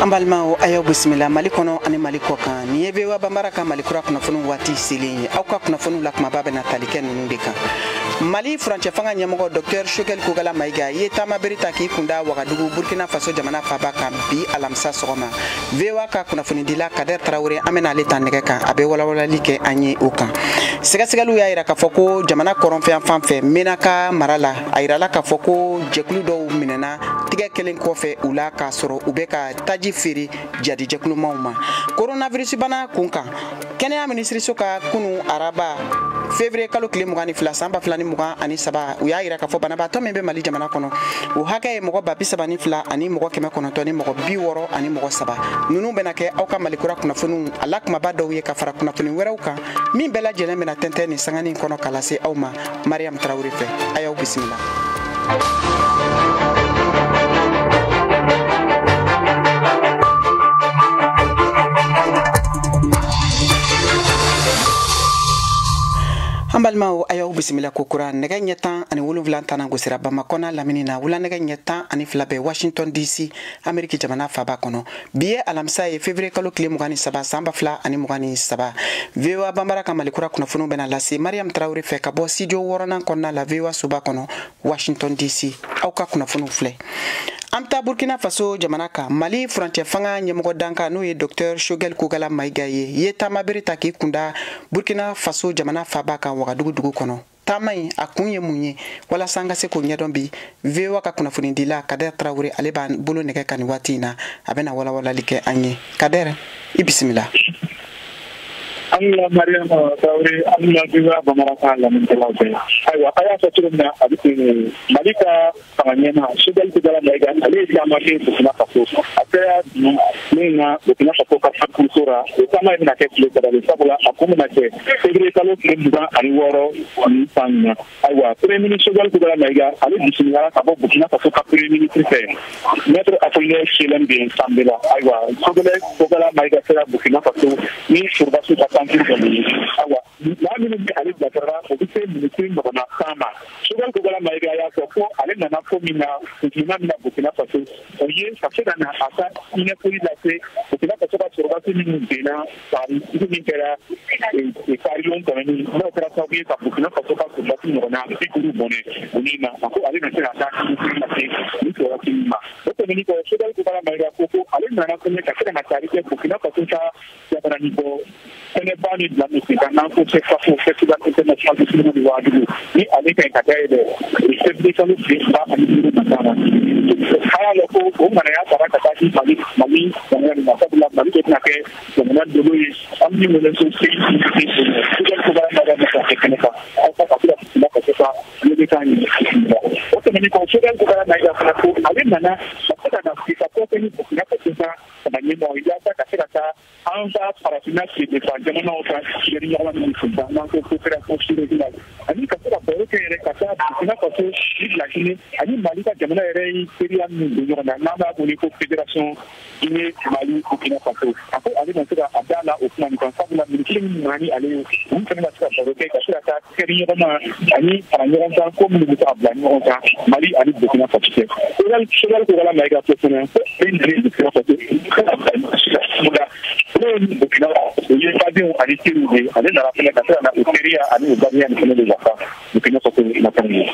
An balimaw, a y'aw bisimila Mali kɔnɔ ani Mali kɔ kan. Nin ye VOA Banbara ka Mali kura kunnafoniw waati selen ye. Aw ka kunnafoniw la kumaba bɛna tali kɛ ninnu de kan. Mali furancɛ fanga ɲɛmɔgɔ Dr Choguel Kokalla Maïga ye taamabere ta k'i kunda Wagadugu, Burkina Faso jamana faba kan bi alamisa sɔgɔma. VOA ka kunnafonidila Kader Traoré, an bɛna ale ta nɛgɛ kan, a bɛ walawalali kɛ an ye o kan. Sɛgɛsɛgɛliw y'a yira k'a fɔ ko jamana kɔrɔnfɛn fan fɛ, Menaka mara la, a yirala k'a fɔ ko jɛkulu dɔw minɛna tigɛ kelen kɔfɛ u la k'a sɔrɔ u bɛ ka taji feere jadijɛkulumaw ma. Coronavirus bana kun kan, kɛnɛya minisiriso ka kunu araba février kalo tile 22 san 2023, u y'a yira k'a fɔ banabaatɔ min bɛ Mali jamana kɔnɔ, o hakɛ ye mɔgɔ 329 ani mɔgɔ 900 ni mɔgɔ 63 ni mɔgɔ saba. Ninnu bɛna kɛ aw ka Mali kura kunnafoniw a la kumaba dɔw ye ka fara kunnafoni wɛrɛw kan min bɛɛ lajɛlen bɛna tɛntɛn nin sanganin kɔnɔ ka lase aw ma Mariam Traoré fɛ. A y'aw bisimila. An balimaw, a y'aw bisimila ko kura. Nɛgɛ ɲɛ 17 tana gosira Bamakɔ n'a lamini na, wula nɛgɛ ɲɛ 12 bɛ Washington DC, Ameriki jamana faba kɔnɔ. Bi ye alamisa ye, février kalo tile 23 san 2023. VOA Banbara ka Mali kura kunnafoniw bɛna lase Mariam Traoré fɛ ka bɔ studio wɔɔrɔnan kɔnɔna la, VOA soba kɔnɔ, Washington DC. Aw ka kunnafoniw filɛ. An bɛ taa Burkina Faso jamana kan. Mali furancɛ fanga ɲɛmɔgɔ dankan, n'o ye Dr Choguel Kokalla Maïga ye, ye taamabere ta k'i kunda Burkina Faso jamana faba kan, Wagadugu dugu kɔnɔ. Taama in a kun ye mun ye? Walasa an ka se k'o ɲɛdɔn bi, VOA ka kunnafonidila Kader Traoré, ale b'an bolo nɛgɛ kan nin waati in na, a bɛna walawalali kɛ an ye. Kader, i bisimila. An la Mariam Traoré, an la VOA Bambara ka lamɛnnikɛlaw bɛɛ. Ayiwa, a y'a fɔ cogo min na, a bɛ Mali ka fanga ɲɛma Choguel Kokalla Maïga, ale ye taama kɛ Burkina Faso. A kɛra min na Burkina Faso ka kuruso la, o taama in bɛna kɛ tile 3 de, sabula a kun bɛna kɛ février kalo tile 26 nin san in na. Ayiwa, premier ministre Choguel Kokalla Maïga, ale bisimilala ka bɔ Burkina Faso ka premier ministre fɛ, maître Apollinaire Kyélem de Tambèla. Ayiwa, Choguel Kokalla Maïga sera Burkina Faso ni forobasiw ka tankiw dɔ ye. Ayiwa, maa minnu bɛ ale bilasira, o bɛ se minisiri ɲɔgɔnna 10 ma. Choguel Kokalla Maïga y'a fɔ ko ale nana ko min na, kuntilenna min na Burkina Faso, o ye ka se ka na a ka ɲɛfɔli lase Burkina Faso ka sɔrɔdasi minnu benna fari min kɛra karilon tɛmɛnen, n'o kɛra sababu ye ka Burkina Faso ka sɔrɔdasi ɲɔgɔnna 50 bɔnɛ o min na. A ko ale na se ka taa ɲɛfɔli lase nin sɔrɔdasi min ma. O tɛmɛnen kɔ, Choguel Kokalla Maïga ko ko ale nana fɛnɛ ka se ka na tali kɛ Burkina Faso ka jabarani bɔ kɛnɛba min bila sen kan, n'an ko FESPACO, Festival international du cinéma de Ouagadougou, ni ale ka ɲi ka dayɛlɛ février kalo tile 25 nata la. A y'a lɔn ko o ŋanaya tara ka taa di Mali jamana nin ma, sabula Mali de bɛna kɛ jamana dolo ye an min wele ko pays invité. Choguel Kokalla Maïga bɛ ka kɛ kɛnɛ kan walasa ka se ka Burkina Faso ka welekan ɲini. O tɛmɛnen kɔ, Choguel Kokalla Maïga fana ko ale nana ka se ka na sigi ka ko kɛ ni Burkina Faso ka fanga ɲɛmɔgɔ ye, walasa ka se ka taa an ka farafinna tilebinfan jamanaw ka tigɛli ɲɔgɔn minnu sen kan, n'an ko coopération sous-régionale, ani ka se ka baro kɛ yɛrɛ ka taa Burkina Faso ni Laginɛ ani Mali ka jamana yɛrɛ ye teriya minnu don ɲɔgɔn na, n'an b'a wele ko fédération Guinée Mali Burkina Faso. A ko ale na se ka a da la o kuma nin kan, sabula minisiri minnu nana ni ale ye, olu fana ka se ka baro kɛ ka se ka taa kɛri ɲɔgɔn ma ani fara ɲɔgɔn kan ko minnu bɛ se ka bila ɲɔgɔn kan Mali ani Burkina Faso cɛ. Choguel Kokalla Maïga ko fana ko ale nana Burkina Faso n'o ye Burkina, o ye badenw ani teriw de ye. Ale nana fana ka se ka na o teriya ani o badenya nin fana de wasa Burkina Faso nafanw ye.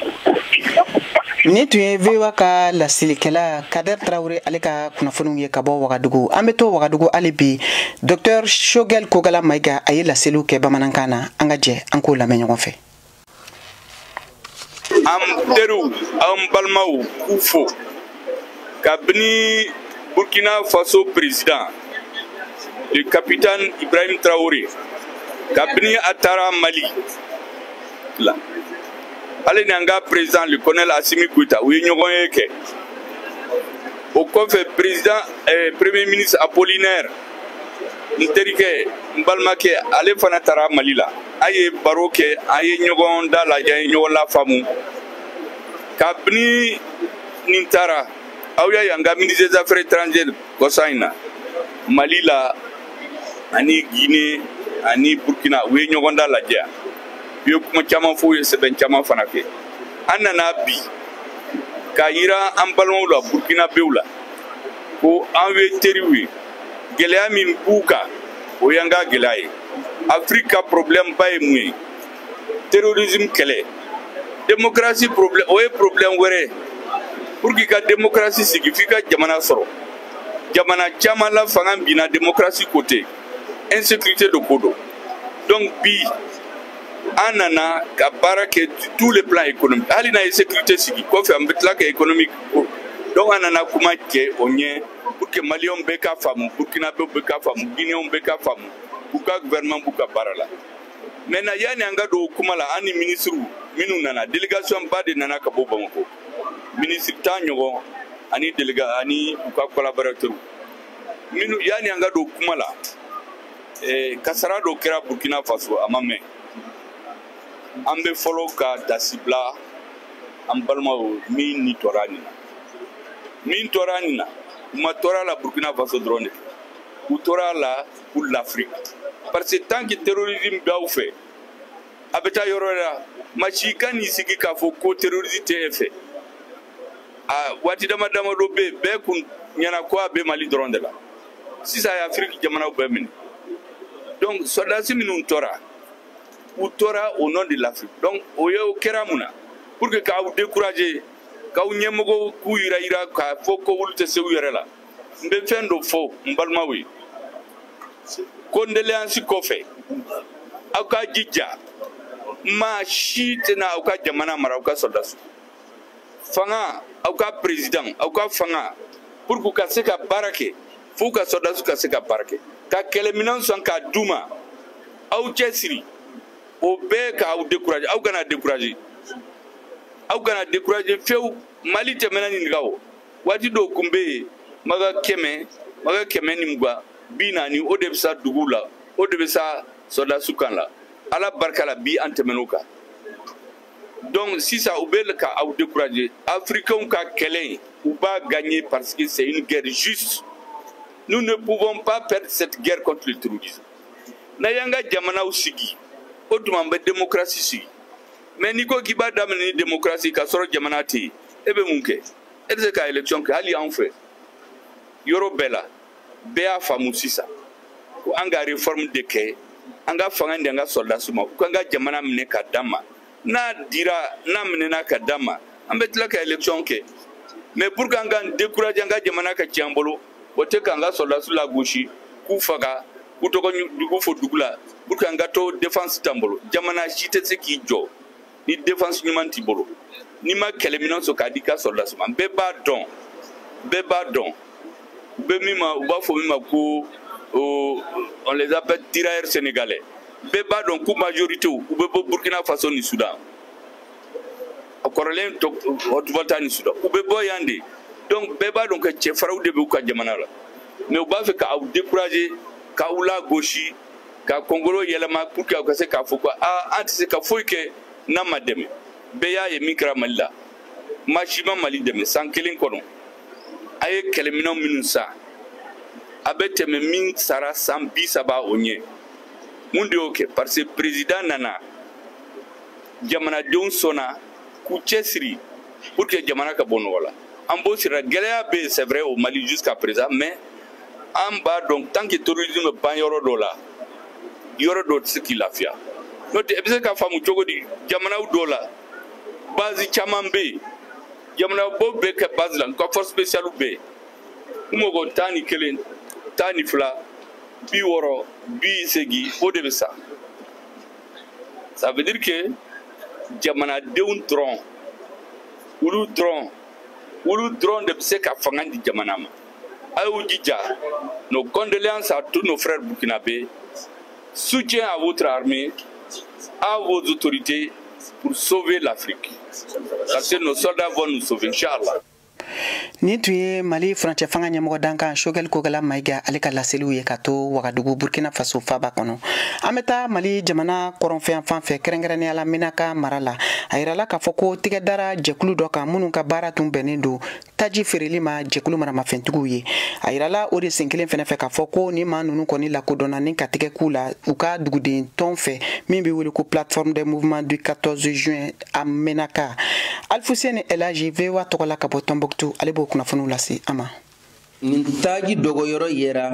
Nin tun ye VOA ka lasilikɛla Kader Traoré, ale ka kunnafoniw ye ka bɔ Wagadugu. An bɛ to Wagadugu hali bi. Dr Choguel Kokalla Maïga, a ye laseliw kɛ bamanankan na. An ka jɛ an k'o lamɛn ɲɔgɔn fɛ. An teriw, an balimaw, k'u fo kabini Burkina Faso président, le capitaine Ibrahim Traoré, kabini a taara Mali la, ale ni an ka président, le colonel Assimi Goïta, u ye ɲɔgɔn ye kɛ. O kɔfɛ, président premier ministre Apollinaire, n terikɛ, n balimakɛ, ale fana taara Mali la. A ye baro kɛ, an ye ɲɔgɔn da lajɛ, an ye ɲɔgɔn lafaamu. Kabini nin taara, aw y'a ye an ka ministre des affaires étrangères kɔsa in na Mali la ani Guinée ani Burkina, u ye ɲɔgɔn da lajɛ, u ye kuma caman fɔ, u ye sɛbɛn caman fana kɛ. An nana bi k'a yira an balimaw la, burkinabéw la. Ko an ye teriw ye, gɛlɛya min b'u kan, o y'an ka gɛlɛya ye. Afrique ka problème ba ye mun ye? Terrorisme kɛlɛ. Démocratie problème, o ye problème wɛrɛ ye. Pour que ka démocratie sigi, f'i ka jamana sɔrɔ. Jamana caman la, fanga binna démocratie côté, insécurité de ko don. Donc bi, an nana ka baara kɛ tous les plans économiques. Hali n'a ye sécurité sigi kɔfɛ, an bɛ tila ka économique. Donc an nana kuma kɛ o ɲɛ pour que Maliyɛnw bɛɛ ka faamu, Burkinabɛw bɛɛ ka faamu, Guinéenw bɛɛ ka faamu k'u ka gouvernement b'u ka baara la. Maintenant, yanni an ka don o kuma la, an ni ministres minnu nana, délégation ba de nana ka bɔ Bamakɔ, ministre 10 ɲɔgɔn ani délégué ani u ka collaborateurs minnu. Yanni an ka don kuma la, kasara dɔ kɛra Burkina Faso, a ma mɛn. An bɛ fɔlɔ ka dasibila an balimaw min ni tɔra nin na, min tora nin na. U ma tɔɔrɔ la Burkina Faso dɔrɔn de, u tora la pour l'Afrique, parce que tant que terrorisme b'aw fɛ, a bɛ taa yɔrɔ wɛrɛ la. Maa si ka n'i sigi k'a fɔ ko terrorisme tɛ e fɛ. A waati dama dama dɔ bɛ yen, bɛɛ kun ɲɛna ko a bɛ Mali dɔrɔn de la. Sisan, a ye Afiriki jamanaw bɛɛ minɛ. Donc sɔrɔdasi minnu tora, u tora au nom de l'Afrique. Donc o ye, o kɛra mun na? Pour que k'aw décourager, k'aw ɲɛmɔgɔw k'u yira yira k'a fɔ ko olu tɛ se u yɛrɛ la. N bɛ fɛn dɔ fɔ n balimaw ye: condoléance kɔfɛ, aw ka jija, maa si tɛna aw ka jamana mara aw ka sɔrɔdasiw fanga. Aw ka président, aw ka fanga, pour que u ka se ka baara kɛ, f'u ka sɔrɔdasiw ka se ka baara kɛ, ka kɛlɛminɛn sɔn k'a d'u ma. Aw cɛsiri, o bɛɛ k'aw décourager. Aw kana décourager, aw kana décourager fewu. Mali tɛmɛna nin kan. O waati dɔw kun bɛ yen, maga 100, maga 120, 40, o de bɛ sa dugu la, o de bɛ sa sɔrɔdasiw kan la. Ala barika la, bi an tɛmɛn'o kan. Donc sisan, u bɛ ka aw décourager. Africains ka kɛlɛ in, u b'a gagner parce que c'est une guerre juste. Nous ne pouvons pas perdre cette guerre contre le terrorisme. N'a y'an ka jamanaw sigi, o tuma an bɛ démocratie sigi. Mais n'i ko k'i b'a daminɛ ni démocratie k'a sɔrɔ jamana tɛ yen, e bɛ mun kɛ? E tɛ se ka élection kɛ. Hali anw fɛ, yɔrɔ bɛɛ la, bɛɛ y'a faamu sisan ko an ka réforme de kɛ, an ka fanga di an ka sɔrɔdasiw ma, u k'an ka jamana minɛ ka d'an ma. N'a dira, n'a minɛna ka d'an ma, an bɛ tila ka élection kɛ. Mais pour que an k'an décourager, an ka jamana ka ci an bolo, o tɛ k'an ka sɔrɔdasiw lagosi, k'u faga, k'u tɔgɔ jugu fɔ dugu la, pour que an ka to défense t'an bolo. Jamana si tɛ se k'i jɔ ni défense ɲuman t'i bolo, n'i ma kɛlɛminɛn sɔrɔ k'a di i ka sɔrɔdasiw ma. Bɛɛ b'a dɔn, bɛɛ b'a dɔn, u bɛ min ma, u b'a fɔ min ma ko on les appelle tirailleurs sénégalais. Bɛɛ b'a dɔn k'u majorité, u bɛ bɔ Burkina Faso ni Soudan, a kɔrɔlen Haute-Volta ni Soudan, u bɛ bɔ yan de. Donc bɛɛ b'a dɔn que cɛfarinw de b'u ka jamana la. Mais u b'a fɛ k'aw décourager, k'aw lagosi, ka kɔngolo yɛlɛma pour que aw ka se k'a fɔ ko aa, an tɛ se ka foyi kɛ n'an ma dɛmɛ. Bɛɛ y'a ye min kɛra Mali la. Maa si ma Mali dɛmɛ san kelen kɔnɔ. A ye kɛlɛminɛn minnu san, a bɛ tɛmɛ min sara san 30 o ɲɛ. Mun de y'o kɛ? Parce que président nana, jamanadenw sɔnna k'u cɛsiri pour que jamana ka bɔ nɔgɔ la. An b'o sira. Gɛlɛya bɛ yen, c'est vrai, au Mali jusqu'à présent, mais an b'a dɔn, tant que terrorisme bɛ ban yɔrɔ dɔ la, yɔrɔ dɔ tɛ se k'i lafiya. N'o tɛ, e bɛ se ka faamu cogo di? Jamanaw dɔw la, base caman bɛ yen, jamana bɔ bɛ kɛ base la, u ka force spéciale bɛ yen, u mɔgɔ 11, 12, 60, 80, o de bɛ sa. Ça veut dire que jamanadenw dɔrɔn, olu dɔrɔn, olu dɔrɔn de bɛ se ka fanga di jamana ma. A y'u jija. Nos condoléances à tous nos frères burkinabés, soutien à votre armée, à vos autorités, pour sauver l'Afrique, parce que nos soldats vont nous sauver, inchallah. Nin tun ye Mali furancɛ fanga ɲɛmɔgɔ dankan Choguel Kokalla Maïga, ale ka laseliw ye ka to Wagadugu, Burkina Faso faba kɔnɔ. An bɛ taa Mali jamana kɔrɔnfɛn fan fɛ, kɛrɛnkɛrɛnnenya la Menaka mara la. A yirala k'a fɔ ko tigɛ dara jɛkulu dɔ kan minnu ka baara tun bɛnnen don taji feereli ma jɛkulu maramafɛntigiw ye. A yirala o de sen kelen fɛnɛ fɛ k'a fɔ ko ni maa ninnu kɔni lakodɔnna ni ka tigɛ k'u la u ka duguden tɔn fɛ min bɛ wele ko Plateforme des mouvements du 14 juin a Menaka. Alfuseni Elaji, VOA tɔgɔ la ka bɔ Tɔnbɔkutu, ale b'o kunnafoniw lase an ma. Nin taji dogoyɔrɔ yera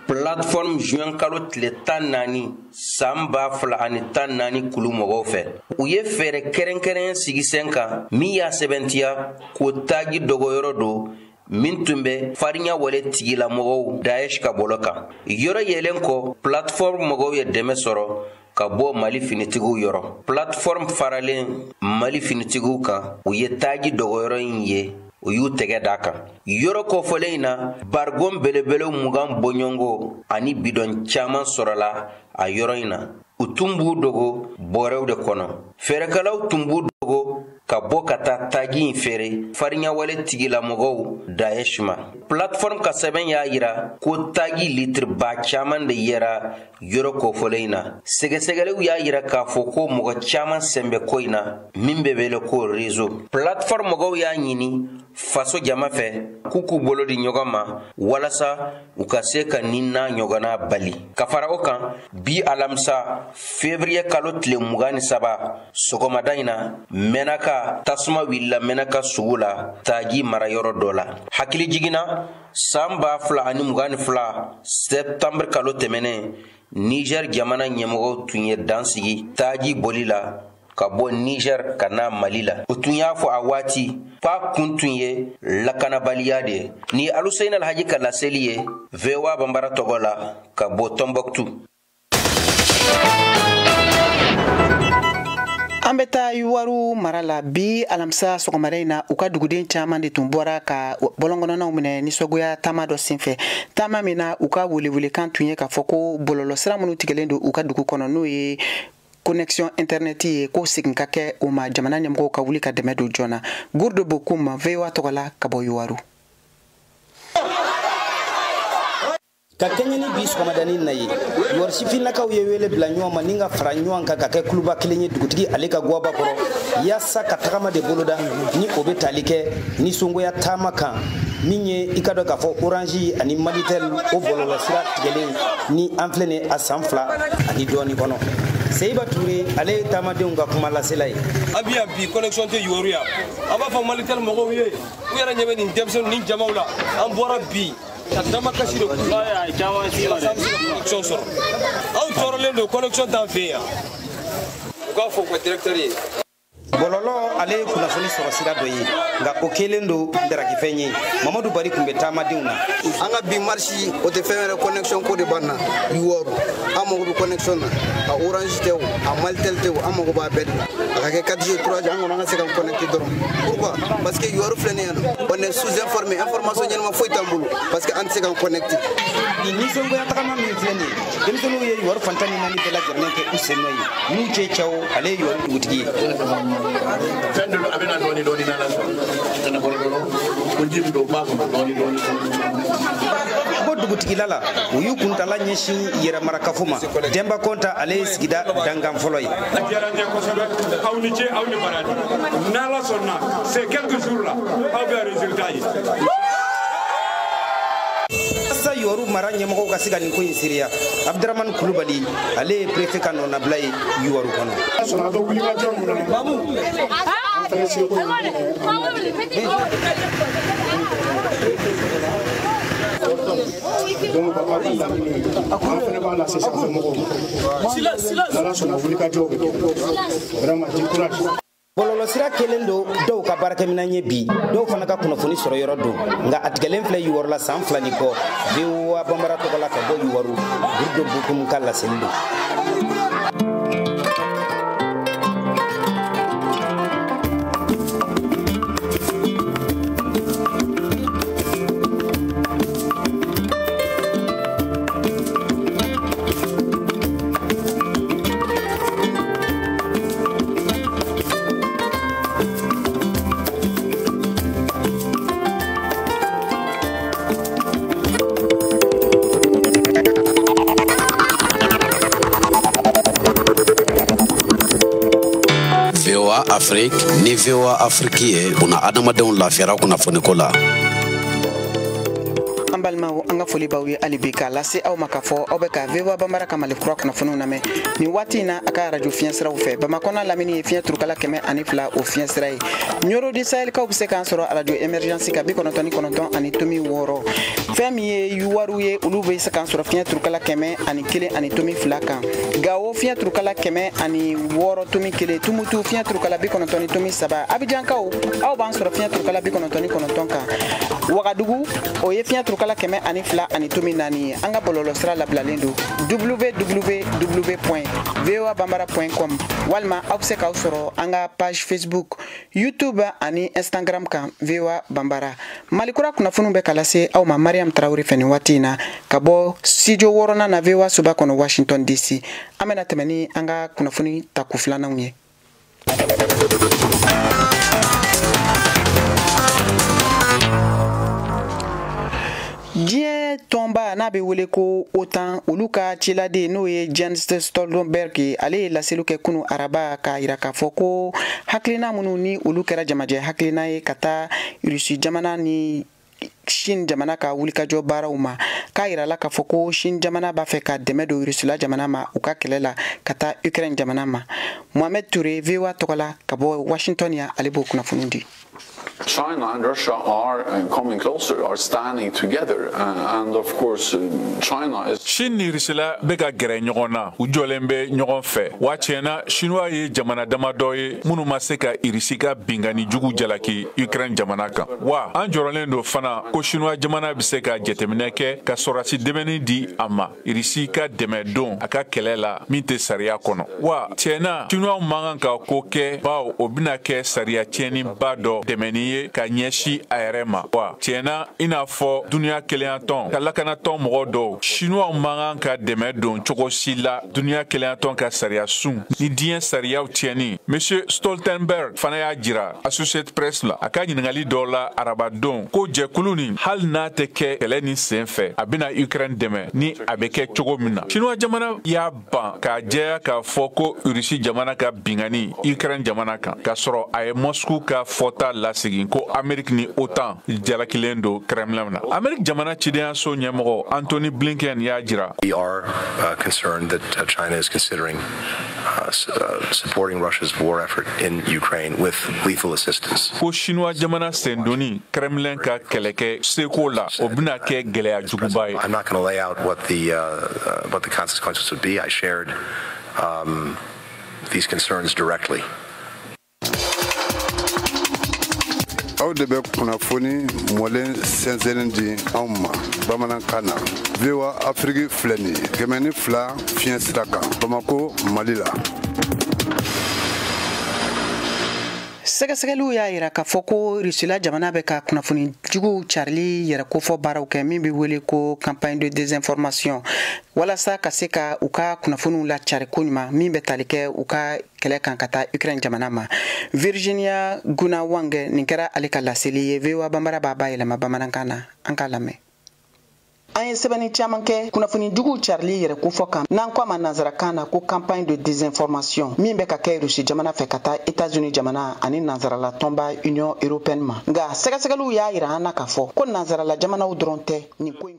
plateforme juin kalo tile 14 san 2014 kulu mɔgɔw fɛ. U ye fɛɛrɛ kɛrɛnkɛrɛn sigi sen kan min y'a sɛbɛntiya ko taji dogoyɔrɔ don min tun bɛ farinya wale tigilamɔgɔw Daesh ka bɔlɔ kan. Yɔrɔ yelen kɔ, plateforme mɔgɔw ye dɛmɛ sɔrɔ ka bɔ Mali finitigiw yɔrɔ. Plateforme faralen Mali finitigiw kan, u ye taji dogoyɔrɔ in ye, u y'u tɛgɛ d'a kan. Yɔrɔ kɔfɔlen in na, bargon belebele 20 bɔɲɔgɔnko ani bidɔn caman sɔrɔla a yɔrɔ in na. U tun b'u dogo bɔrɛw de kɔnɔ. Fɛɛrɛkɛlaw tun b'u dogo ka bɔ ka taa taji in feere farinyawale tigilamɔgɔw Daesh ma. Plateforme ka sɛbɛn y'a yira ko taji litiri ba caman de yera yɔrɔ kofɔlen in na. Sɛgɛsɛgɛliw y'a yira k'a fɔ ko mɔgɔ caman sen bɛ ko in na min bɛ wele ko réseau. Plateforme mɔgɔw y'a ɲini faso jama fɛ k'u k'u bolo di ɲɔgɔn ma walasa u ka se ka nin n'a ɲɔgɔnna bali. Ka fara o kan, bi alamisa février kalo tile 23 sɔgɔmada in na, Menaka tasuma wulila Menaka sugu la taji marayɔrɔ dɔ la. Hakili jiginna san 2022 septembre kalo tɛmɛnen, Niger jamana ɲɛmɔgɔw tun ye dan sigi taji boli la ka bɔ Niger ka na Mali la. O tun y'a fɔ a waati k'a kun tun ye lakanabaliya de ye. Ni Aluseyini Alhaji ka laseli ye VOA Banbara tɔgɔ la ka bɔ Tombouctou. An bɛ taa Youwarou mara la bi alamisa sɔgɔmada in na, u ka duguden caman de tun bɔra ka bɔlɔnkɔnɔnaw minɛ nisɔngoya taama dɔ senfɛ. Taama min na, u ka welewelekan tun ye k'a fɔ ko bɔlɔlɔsira minnu tigɛlen don u ka dugu kɔnɔ, n'o ye connexion internet ye, ko segin ka kɛ o ma, jamana ɲɛmɔgɔw ka wuli ka dɛmɛ don joona. Gourde Bokum, VOA tɔgɔ la ka bɔ Youwarou. Ka kɛɲɛ ni bi sɔgɔmadanin na ye, Youwarou sifinnakaw ye wele bila ɲɔgɔn ma ni ka fara ɲɔgɔn kan ka kɛ kuluba kelen ye dugutigi ale ka guwaba kɔrɔ, yaasa ka tagama de boloda ni o bɛ tali kɛ nisɔngoya taama kan min ye i ka dɔn k'a fɔ Orange ani Malitel o bɔlɔlɔsira tigɛlen ni an filɛ nin a san 2 ani dɔɔnin kɔnɔ. Seyiba Ture ale ye taamadenw ka kuma lasela ye. An bi yan bi connexion tɛ Youwarou yan. An b'a fɔ Malitel mɔgɔw ye, u yɛrɛ ɲɛ bɛ nin denmisɛnnin ni jamaw la, an bɔra bi ka damakasi de kun connexion sɔrɔ. Anw tɔɔrɔlen don, connexion t'an fɛ yan. U k'a fɔ u ka directeur ye. Bɔlɔlɔ ale ye kunnafoni sɔrɔ sira dɔ ye, nka o kɛlen don darakifɛn ye. Mamadu Bari tun bɛ taamadenw na. An ka bi marche o tɛ fɛn wɛrɛ, connexion ko de b'an na Youwarou. An mago bɛ connexion na, a Orange tɛ o, a Malitel tɛ o, an mago b'a bɛɛ de la. A ka kɛ 4G 3G, an kɔni an ka se k'an connecter dɔrɔn. Pourquoi? Parce que Youwarou filɛ nin ye yan, on est sous-informé, information ɲɛnama foyi t'an bolo parce que an tɛ se k'an connecter. Nin nisɔngoya tagama min filɛ nin ye, denmisɛnninw ye Youwarou fan 14 bɛɛ lajɛlen kɛ u sen nɔ ye. N'u cɛ cɛw, ale ye Youwarou dugutigi ye. Fɛn dɔ a bɛna dɔɔni dɔɔni n'Ala sɔnna, kana kɔrɔ dɔrɔn ko ji min don ba kɔnɔ dɔɔni dɔɔni. Ko dugutigila la, u y'u kuntala ɲɛsin yɛrɛmarakafo ma. Denba Kɔnta ale ye sigida dangan fɔlɔ ye. A diyara n ye kosɛbɛ, aw ni ce, aw ni baraji. N'Ala sɔnna, c'est quelques jours là, aw bɛ résultat ye. Walasa Youwarou mara ɲɛmɔgɔw ka se ka nin ko in seereya, Abdramane Kulubali ale ye préfet ka nɔnabila ye Youwarou kɔnɔ. Sɔrɔ a bɛ wulikajɔ mun na, an fana seko ye min ye. Donc an ka laɲini, an fana b'a lase sanfɛ mɔgɔw ma. N'Ala sɔnna, wulikajɔw bɛ kɛ. Vraiment, du courage. Bɔlɔlɔsira kelen don dɔw ka baarakɛminɛn ye bi, dɔw fana ka kunnafoni sɔrɔ yɔrɔ don, nka a tigɛlen filɛ Youwarou la san 2 ni kɔ. VOA Banbara tɔgɔ la ka bɔ Youwarou, Gourde Bokum ka laseli don. Afrique ni VOA Afrique ye una adamadenw lafiyara kunnafoniko la. An An balimaw, an ka foli b'aw ye hali bi k'a lase aw ma k'a fɔ aw bɛ ka VOA Bambara ka Mali kura kunnafoniw lamɛn nin waati in na a ka arajo fiɲɛ siraw fɛ. Bamakɔ n'a lamini ye fiɲɛ turukala 102 o fiɲɛ sira ye. Ɲoro di Sahelikaw bɛ se k'an sɔrɔ arajo Emergence ka 99.6. Fɛn min ye Yuwaru ye, olu bɛ se k'an sɔrɔ fiɲɛ turukala 101.2 kan. Gawo fiɲɛ turukala 106.1, Tumutu fiɲɛ turukala 90.3. Abijankaw, aw b'an sɔrɔ fiɲɛ turukala 99 kan. Wagadugu o ye fiɲɛ turukala 102.4 ye. An ka bɔlɔlɔ sira labilalen don www.voabambara.com, walima aw bɛ se k'aw sɔrɔ an ka page Facebook, YouTube ani Instagram kan VOA Bambara. Mali kura kunnafoniw bɛ ka lase aw ma Mariam Traoré fɛ nin waati in na ka bɔ studio 6nan na VOA soba kɔnɔ Washington DC. An bɛna tɛmɛ ni an ka kunnafoni tako filananw ye. Diɲɛ tɔnba n'a bɛ wele ko OTAN, olu ka ciladen n'o ye Jens Stoltenberg ye, ale ye laseliw kɛ kunu araba k'a yira k'a fɔ ko hakilina minnu ni olu kɛra jamajɛ hakilina ye ka taa Rusi jamana ni Chine jamana ka wulikajɔ baaraw ma, k'a yirala k'a fɔ ko Chine jamana b'a fɛ ka dɛmɛ don Rusila jamana ma u ka kɛlɛ la ka taa Ukraine jamana ma. Mohamed Touré, VOA tɔgɔ la ka bɔ Washington yan, ale b'o kunnafoni di. China and Russia are coming closer, are standing together, and of course China is. Chine ni Rusila bɛ ka gɛrɛ ɲɔgɔn na, u jɔlen bɛ ɲɔgɔn fɛ. Wa tiɲɛna, Chinois ye jamana damadɔ ye minnu ma se ka Irisi ka binkanni jugu jalaki Ukraine jamana kan. Wa an jɔrɔlen don fana ko Chinois jamana bɛ se ka jateminɛ kɛ ka sɔrɔdasi dɛmɛni di a ma Irisi ka dɛmɛ don a ka kɛlɛ la min tɛ sariya kɔnɔ. Wa tiɲɛna, Chinois man kan ka ko kɛ, bawo o bɛna kɛ sariya tiɲɛniba dɔ dɛmɛni ye ka ɲɛsin a yɛrɛ ma. Wa tiɲɛna, i n'a fɔ duniya kelenyatɔn ka lakanatɔn mɔgɔ dɔw, Chinois man kan ka dɛmɛ don cogo si la duniya kelenyatɔn ka sariya sun ni diɲɛ sariyaw tiɲɛni. Monsieur Stoltenberg fana y'a jira Associated Press la a ka ɲininkali dɔ la arabadon ko jɛkulu nin, hali n'a tɛ kɛ kɛlɛ nin sen fɛ, a bɛna Ukraine dɛmɛ ni a bɛ kɛ cogo min na. Chinois jamana y'a ban k'a jɛya k'a fɔ ko Russie jamana ka binkanni Ukraine jamana kan, k'a sɔrɔ a ye Moscou ka fɔta lasegin ko Amérique ni OTAN jalakilen don Kremlin na. Amérique jamana cidenyaso ɲɛmɔgɔ Antony Blinken y'a jira. We are concerned that China is considering supporting Russia's war effort in Ukraine with lethal assistance. Ko Chinois jamana sendonni Kremlin ka kɛlɛkɛ seko la, o bɛna kɛ gɛlɛya juguba ye. I'm not going to lay out what the consequences would be. I shared these concerns directly. Aw de bɛ kunnafoni mɔlen sɛnsɛnnen di anw ma bamanankan na. VOA Afrique filɛ nin ye 102 fiɲɛ sira kan Bamako, Mali la. Sɛgɛsɛgɛliw y'a yira k'a fɔ ko Rusila jamana bɛ ka kunnafoni juguw carili yɛrɛ kofɔ baaraw kɛ min bɛ wele ko campagne de désinformation, walasa ka se ka u ka kunnafoniw lacari koɲuman min bɛ tali kɛ u ka kɛlɛ kan ka taa Ukraine jamana ma. Virginia Gunawange, nin kɛra ale ka laseli ye. VOA Bambara b'a bayɛlɛma bamanankan na, an k'a lamɛn. An ye sɛbɛnni caman kɛ kunnafoni juguw carili yɛrɛ kofɔ kan, n'an ko a ma nansarakan na ko campagne de désinformation, min bɛ ka kɛ Rusi jamana fɛ ka taa États-Unis jamana ani nansarala tɔnba Union européenne ma. Nka sɛgɛsɛgɛliw y'a yira an na k'a fɔ ko nansarala jamanaw dɔrɔn tɛ nin ko in.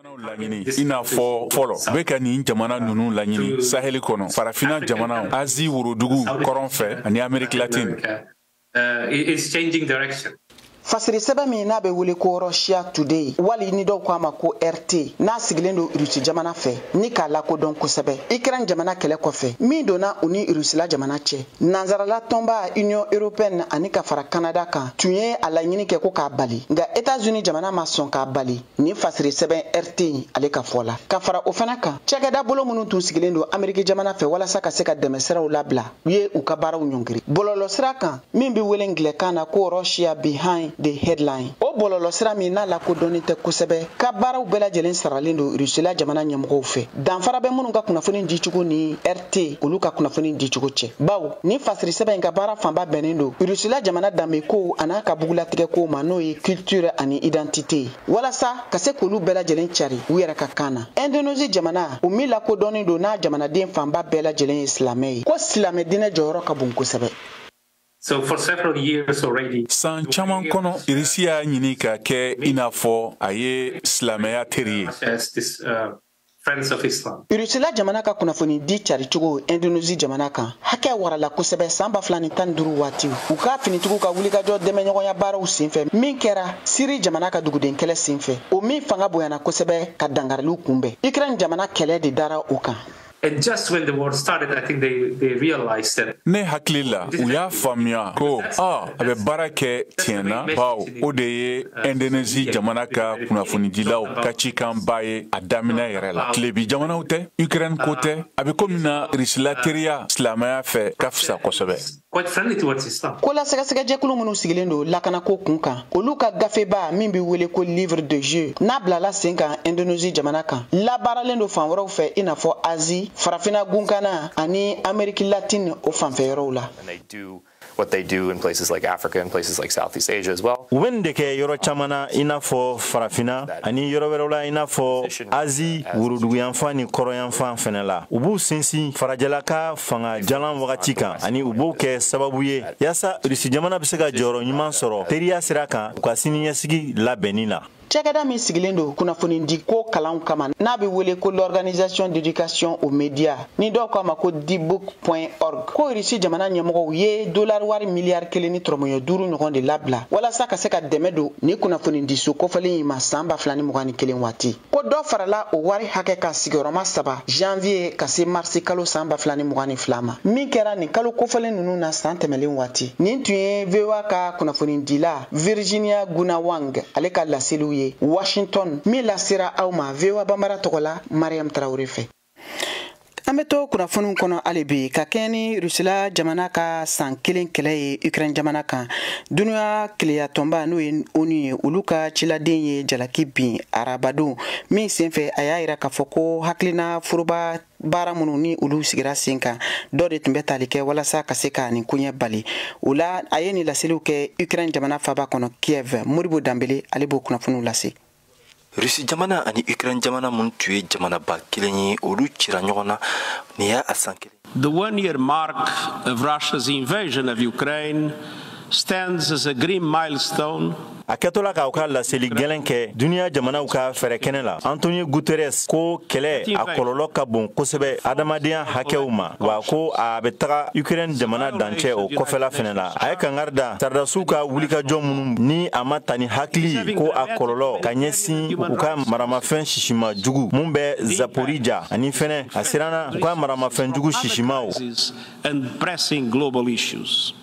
Laɲini i n'a fɔ fɔlɔ bɛ ka nin jamana ninnu laɲini Saheli kɔnɔ, Farafinna jamanaw, Asie worodugu kɔrɔn fɛ ani Amérique latine. Fasiri sɛbɛn min n'a bɛ wele ko Russia Today, wali ni dɔw ko a ma ko RT, n'a sigilen don Rusi jamana fɛ ni k'a lakodɔn kosɛbɛ Ukraine jamana kɛlɛ kɔfɛ min donna u ni Rusila jamana cɛ, nansarala tɔnba Union européenne ani ka fara Canada kan tun ye a laɲini kɛ ko k'a bali, nka États-Unis jamana ma sɔn k'a bali nin fasiri sɛbɛn RT in ale ka fɔ la. Ka fara o fana kan, cakɛda bolo minnu tun sigilen don Amérique jamana fɛ walasa ka se ka dɛmɛsiraw labila, u ye u ka baaraw ɲɔngiri bɔlɔlɔsira kan min bɛ wele ngilɛkan na ko Russia Behind The Headline. O bɔlɔlɔsira min n'a lakodɔnnen tɛ kosɛbɛ, ka baaraw bɛɛ lajɛlen saralen don Rusila jamana ɲɛmɔgɔw fɛ. Danfara bɛ minnu ka kunnafoni dicogo ni RT olu ka kunnafoni dicogo cɛ, bawo ni fasiri sɛbɛn in ka baara fanba bɛnnen don Rusila jamana danbeko an'a ka bugulatigɛkow ma, n'o ye culture ani identité ye, walasa ka se k'olu bɛɛ lajɛlen cari u yɛrɛ ka kan na. Indonésie jamana, o min lakodɔnnen don n'a jamanaden fanba bɛɛ lajɛlen ye silamɛ ye, ko silamɛ diinɛ jɔyɔrɔ ka bon kosɛbɛ. So for several years already. San caman kɔnɔ, Irisi y'a ɲini ka kɛ i n'a fɔ a ye silamɛya teri ye. Friends of Islam. Irusila jamana ka kunnafoni di caricogo Indonésie jamana kan hakɛ warala kosɛbɛ san 2015 waati, u ka finitigiw ka wulikajɔ dɛmɛɲɔgɔnya baaraw senfɛ min kɛra Siri jamana ka duguden kɛlɛ senfɛ, o min fanga bonyana kosɛbɛ ka dangariliw kunbɛn. Ukraine jamana kɛlɛ de dara o kan. And just when the war started, I think they realized that. Ne hakili la, u y'a faamuya ko a bɛ baara kɛ tiɲɛ na, bawo o de ye Indonésie jamana ka kunnafonidilaw ka cikanba ye a daminɛ yɛrɛ la. Tilebi jamanaw tɛ, Ukraine ko tɛ, a bɛ komi na Rusila teriya silamɛya fɛ ka fisa kosɛbɛ. Quite friendly towards Islam. Ko la sɛgɛsɛgɛjɛkulu minnu sigilen don lakanako kun kan, olu ka gafeba min bɛ wele ko livre de jeu n'a bilala sen kan Indonésie jamana kan, labaaralen don fan wɛrɛw fɛ i n'a fɔ Asie, Farafina gunkana ani Amérique latine o fanfɛ yɔrɔw la. What they do in places like Africa and places like Southeast Asia as well. U bɛ nin de kɛ yɔrɔ caman na i n'a fɔ Farafinna ani yɔrɔ wɛrɛw la i n'a fɔ Asie woroduguyanfan ni kɔrɔyanfan fɛnɛ la. U b'u sinsin farajɛla ka fanga jalan wagati kan ani u b'o kɛ sababu ye yaasa Irisi jamana bɛ se ka jɔyɔrɔ ɲuman sɔrɔ teriya sira kan u ka siniɲɛsigi labɛnni na. Cakɛda min sigilen don kunnafonidi ko kalanw kama n'a bɛ wele ko l'organisation d'éducation aux médias, ni dɔw k'a ma ko dbook.org, ko Irisi jamana ɲɛmɔgɔw ye dollar wari miliyari 1.5 ɲɔgɔn de labila walasa ka se ka dɛmɛ don ni kunnafonidiso kofɔlen in ma san 2021 waati. Ko dɔ farala o wari hakɛ kan sigiyɔrɔma 3 janvier ka se marisi kalo san 2022 ma, min kɛra nin kalo kofɔlen ninnu na san tɛmɛlen waati. Nin tun ye VOA ka kunnafonidila Virginia Gunawang ale ka laseliw ye Washington, min lasera aw ma VOA Bambara tɔgɔ la Mariam Traoré fɛ. An bɛ to kunnafoniw kɔnɔ hali bi ka kɛɲɛ ni Rusila jamana ka san 1 kɛlɛ ye Ukraine jamana kan. Dunuya keleya tɔnba n'o ye ONU ye, olu ka ciladen ye jalaki bin arabadon min senfɛ, a y'a yira k'a fɔ ko hakilina foroba baara minnu ni olu sigira sen kan, dɔ de tun bɛ tali kɛ walasa ka se ka nin koɲɛ bali. O la a ye nin laseliw kɛ Ukraine jamana faaba kɔnɔ Kiev. Modibo Danbele ale b'o kunnafoniw lase. Rusi jamana ani Ukraine jamana minnu tun ye jamanaba kelen ye, olu cira ɲɔgɔn na nin y'a san kelen. The one-year mark of Russia's invasion of Ukraine stands as a grim milestone. A kɛtɔ la k'aw ka laseli gɛlɛn kɛ duniya jamanaw ka fɛɛrɛ kɛnɛ la, Antonio Guterres ko kɛlɛ a kɔlɔlɔ ka bon kosɛbɛ adamadenya hakɛw ma, wa ko a bɛ taga Ukraine jamana dancɛ o kɔfɛla fɛnɛ la. A ye kangari da sardasiw ka wulikajɔ minnu ni a ma ta ni hakili ye, ko a kɔlɔlɔ ka ɲɛsin u ka maramafɛn sisima jugu mun bɛ Zaporija, ani fɛnɛ a siranna u ka maramafɛn jugu sisimaw. And pressing global issues.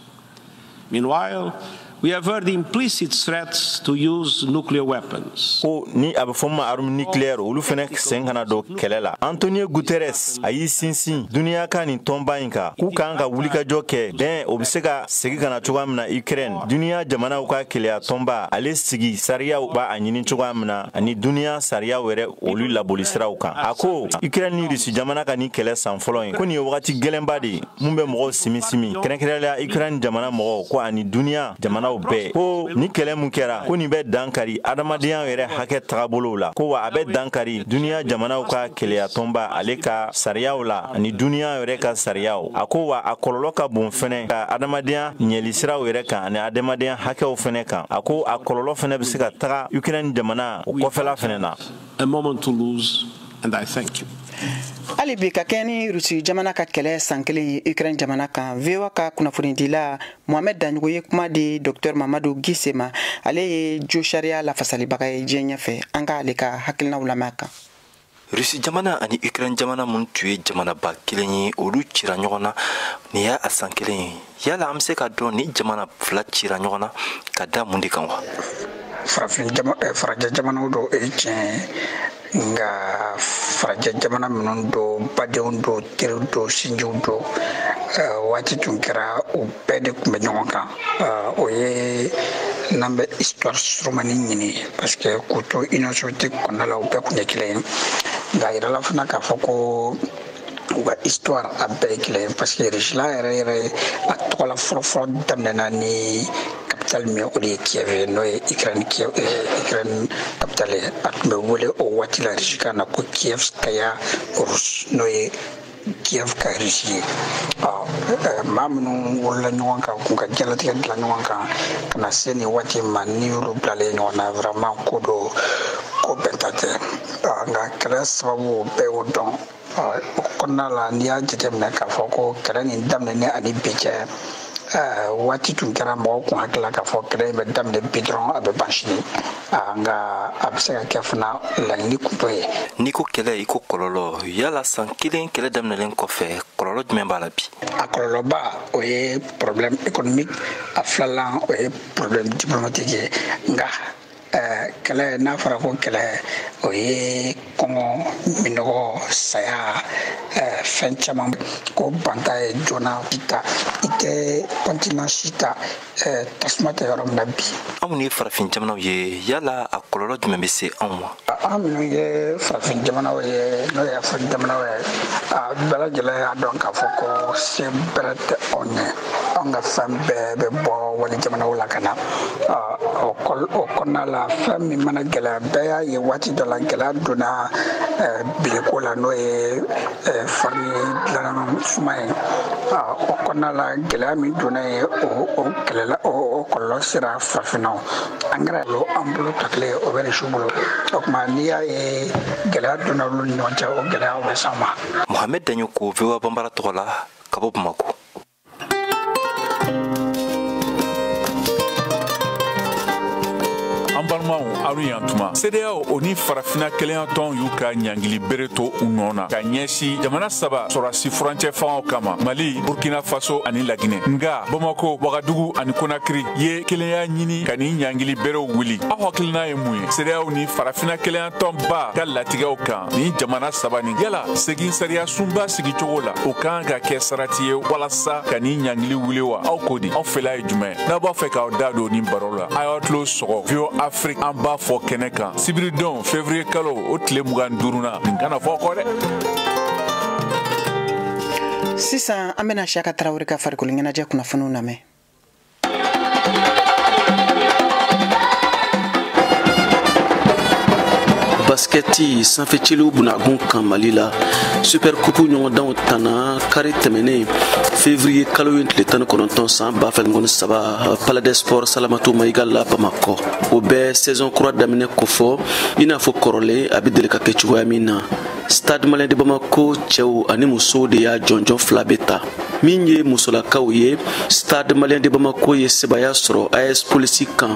Meanwhile, we have heard implicit threats to use nuclear weapons. Ko ni a bɛ fɔ ma arme nucléaire, olu fɛnɛ sen kana don kɛlɛ la. Antonio Guterres a y'i sinsin duniya ka nin tɔnba in kan k'u kan ka wulikajɔ kɛ bɛn o bɛ se ka segin ka na cogoya min na Ukraine. Duniya jamanaw ka keleya tɔnba ale sigi sariyaw b'a a ɲini cogoya min na ani duniya sariyaw yɛrɛ olu laboli siraw kan. A ko Ukraine ni Rusi jamana ka nin kɛlɛ san fɔlɔ in, ko nin ye wagati gɛlɛnba de ye mun bɛ mɔgɔw simi simi, kɛrɛnkɛrɛnnenya Ukraine jamana mɔgɔw ko ani duniya jamana bɛɛ, ko ni kɛlɛ mun kɛra ko nin bɛ dankari adamadenya yɛrɛ hakɛ tagabolow la, ko wa a bɛ dankari duniya jamanaw ka keleya tɔnba ale ka sariyaw la ani duniya yɛrɛ ka sariyaw. A ko wa a kɔlɔlɔ ka bon fɛnɛ ka adamadenya ɲɛlisiraw yɛrɛ kan ani adamadenya hakɛw fɛnɛ kan. A ko a kɔlɔlɔ fɛnɛ bɛ se ka taga Ukraine jamana o kɔfɛla fɛnɛ na. A moment to lose, and I thank you. Hali bi ka kɛ ni Rusi jamana ka kɛlɛ san 1 ye Ukraine jamana kan, VOA ka kunnafonidila Mohamed Daɲogo ye kuma di Dr Mamadu Gise ma, ale ye jo sariya lafasalibaga ye diɲɛ ɲɛfɛ. An k'ale ka hakilinaw lamɛn a kan. Rusi jamana ani Ukraine jamana minnu tun ye jamanaba kelen ye, olu cira ɲɔgɔn na nin y'a san 1 ye. Yala an bɛ se ka dɔn ni jamana fila cira ɲɔgɔn na ka da mun de kan wa? Farajɛ jamanaw dɔw ye tiɲɛ ye, nka farajɛ jamana minnu dɔw badenw dɔw teriw dɔw sinjiw dɔw waati tun kɛra u bɛɛ de tun bɛ ɲɔgɔn kan. O ye N'an bɛ histoire surumani ɲini, parce que k'u to Union soviétique kɔnɔna la, u bɛɛ kun ye kelen ye. Nka a yirala fana k'a fɔ ko u ka histoire a bɛɛ ye kelen ye, parce que Russie yɛrɛ yɛrɛ a tɔgɔla fɔlɔfɔlɔ daminɛna ni capitale min ye, o de ye Kiev ye, n'o ye Ukraine, Kiev, Ukraine capitale ye. A tun bɛ wele o waati la Russie kan na ko Kievskaya Rus, n'o ye Kiev ka Russie ye. Ɔ maa minnu wolola ɲɔgɔn kan k'u ka diɲɛlatigɛ dilan ɲɔgɔn kan ka na se nin waati ma, ni y'olu bilalen ɲɔgɔn na, vraiment ko dɔ ko bɛnta tɛ. Nka kɛlɛ sababu bɛɛ y'o dɔn. O kɔnɔna la, n'i y'a jateminɛ k'a fɔ ko kɛlɛ nin daminɛnen ani bi cɛ, waati tun kɛra mɔgɔw kun hakili la k'a fɔ kɛlɛ in bɛ daminɛ bi dɔrɔn, a bɛ ban sini. Nka a bɛ se ka kɛ fana laɲini kun t'o ye. N'i ko kɛlɛ, i ko kɔlɔlɔ. Yala san kelen kɛlɛ daminɛlen kɔfɛ, kɔlɔlɔ jumɛn b'a la bi? A kɔlɔlɔba, o ye problème économique. A filanan, o ye problème diplomatique ye. Nka kɛlɛ, n'a fɔra ko kɛlɛ, o ye kɔngɔ, minɔgɔ, saya, fɛn caman ko banta ye joona. I ta i tɛ continent si ta tasuma tɛ yɔrɔ min na bi. Anw minnu ye farafin jamanaw ye, yala a kɔlɔlɔ jumɛn bɛ se anw ma? An minnu ye farafin jamanaw ye, n'o ye Afiriki jamanaw ye, a bɛɛ lajɛlen y'a dɔn k'a fɔ ko se bɛrɛ tɛ anw ye. Anw ka fɛn bɛɛ bɛ bɔ wali jamanaw la ka na. O kɔnɔna la, fɛn min mana gɛlɛya, bɛɛ y'a ye waati dɔ la gɛlɛya donna bileko la, n'o ye farini dilanna suma ye. O kɔnɔna la, gɛlɛya min donna ye, o kɛlɛla, o kɔlɔlɔ sera farafinnaw. Angɛrɛ an bolo tɔ kelen, o bɛ su bolo. O tuma, n'i y'a ye gɛlɛya donna olu ni ɲɔgɔn cɛ, o gɛlɛya bɛ s'an ma. Mohamed Daɲoko, VOA Banbara tɔgɔ la, ka bɔ Bamako. An balimaw, aw ni yan tuma. CEDEAO o ni Farafina Kelenyatɔn y'u ka ɲangili bere to u nɔ na ka ɲɛsin jamana saba sɔrɔdasi furancɛ fangaw kama: Mali, Burkina Faso ani Laginɛ. Nga Bamako, Wagadugu ani Konakiri ye kelenya ɲini ka nin ɲangili berew wuli. Aw hakilina ye mun ye CEDEAO ni Farafina Kelenyatɔn ba ka latigɛw kan nin jamana saba nin? Yala segin sariya sunba sigicogo la, o kan ka kɛ sarati ye walasa ka nin ɲangili wuli wa? Aw ko di? Aw fɛla ye jumɛn? N'aw b'a fɛ k'aw da don nin baro la, a y'aw tulo sɔgɔ VOA Afrique an b'a fɔ kɛnɛ kan sibiridon, février kalo o tile 25 na. Nin kana fɔ kɔ dɛ. Sisan an bɛna Siyaka Tarawele ka farikolo ɲɛnajɛ kunnafoniw lamɛn. Baskɛti sanfɛciliw bunagun kan Mali la, Super Coupe ɲɔgɔndanw tanna kari tɛmɛnen, février kalo ye tile 19 san 2023, Palais des Sports Salamatu Mayiga la, Bamakɔ. O bɛ saison kura daminɛ kofɔ i n'a fɔ kɔrɔlen a bɛ deli ka kɛ cogoya min na. Stade Malien de Bamako cɛw ani musow de y'a jɔnjɔn fila bɛ ta. Min ye musolakaw ye, Stade Malien de Bamako ye sebaya sɔrɔ AS Polisi kan,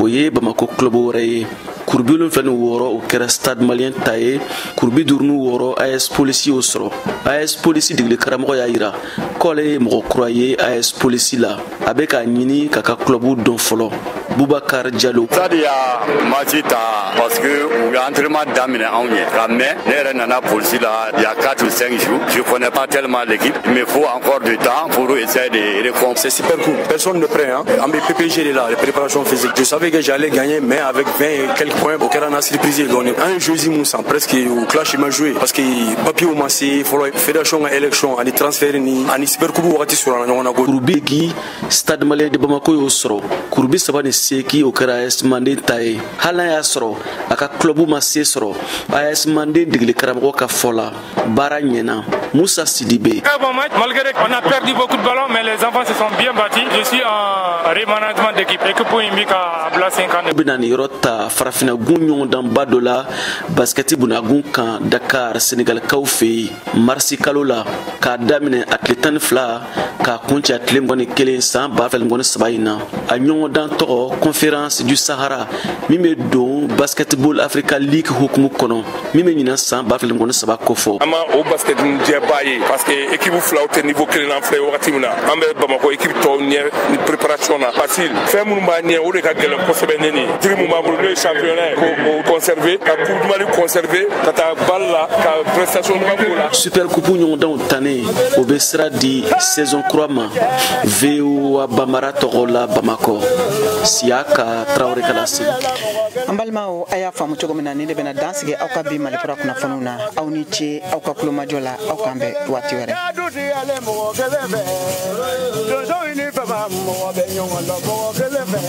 o ye Bamako club wɛrɛ ye. Kuru 76, o kɛra Stade Malien ta ye. Kuru 56, AS Polisi y'o sɔrɔ. AS Polisi degeli karamɔgɔ y'a yira k'ale ye mɔgɔ kura ye AS Polisi la, a bɛ k'a ɲini k'a ka club dɔn fɔlɔ. Bubakar Jalo. Stade y'a match ta parce que u ye entraînement daminɛ anw ye ka mɛn. Ne yɛrɛ nana polisi la il y a 4 ou 5 jours. Je connais pas tellement l'équipe, mais il faut encore du temps pour essayer de répondre. C'est super cool, personne ne prêt, hein. An bɛ PPG de la, les préparations physiques. Je savais que j'allais gagner, mais avec 20 et quelques points, o kɛra na surprise ye dɔɔni. An ye joueurs mun san, presque u clash ma joué parce que papier ma se fɔlɔ, fédération ka élection ani transfert ni ani super coupe wagati surunna ɲɔgɔn na. Kuru 80, Stade Malien de Bamako y'o sɔrɔ. Kuru 38, o kɛra AS Manden ta ye. Hali n'a y'a sɔrɔ a ka club ma se sɔrɔ, AS Manden degeli karamɔgɔ ka fɔ la, baara ɲɛna. Musa Sidibe. Très bon match, malgré qu'on a perdu beaucoup de ballons, mais les enfants se sont bien battus. Je suis en remanagement d'équipe. Équipe in bɛ ka bila sen kan. Bɛna nin yɔrɔ ta farafinna gun ɲɔgɔndanba dɔ la basikɛti bunagun kan, Dakar, Senegalikaw fɛ yen, marisi kalo la, k'a daminɛ a tile 12 k'a kuncɛ a tile 21 san 2023 in na. A ɲɔgɔndan tɔgɔ Conférence du Sahara, min bɛ don Basketball Africa League hukumu kɔnɔ, min bɛ ɲinan san 2023 kofɔ. An ma o basket jɛba ye parce que équipe filaw tɛ niveau kelen na. An filɛ wagati min na, an bɛ Bamakɔ équipe tɔw ɲɛ ni préparation na, parce que fɛn minnu b'a ɲɛ, o de ka gɛlɛn kosɛbɛ. Ne nin tiri mun b'an bolo, n'o ye championnat ye, k'o conserver, ka coupe du Mali conserver, ka taa balle la, ka prestation ɲuman k'o la. Super Coupe ɲɔgɔndanw tannen, o bɛ sira di saison kura. kura ma VOA Bambara tɔgɔ la Bamakɔ, Siyaka Tarawele ka laseli. An balimaw, a y'a faamu cogo min na, ni de bɛna dan sigi aw ka bi Malikura kunnafoniw na. Aw ni ce aw ka kulomajɔ la. Aw k'an bɛn waati wɛrɛ. Donsow ni fama mɔgɔ bɛ ɲɔgɔn dɔn mɔgɔ kelen fɛ.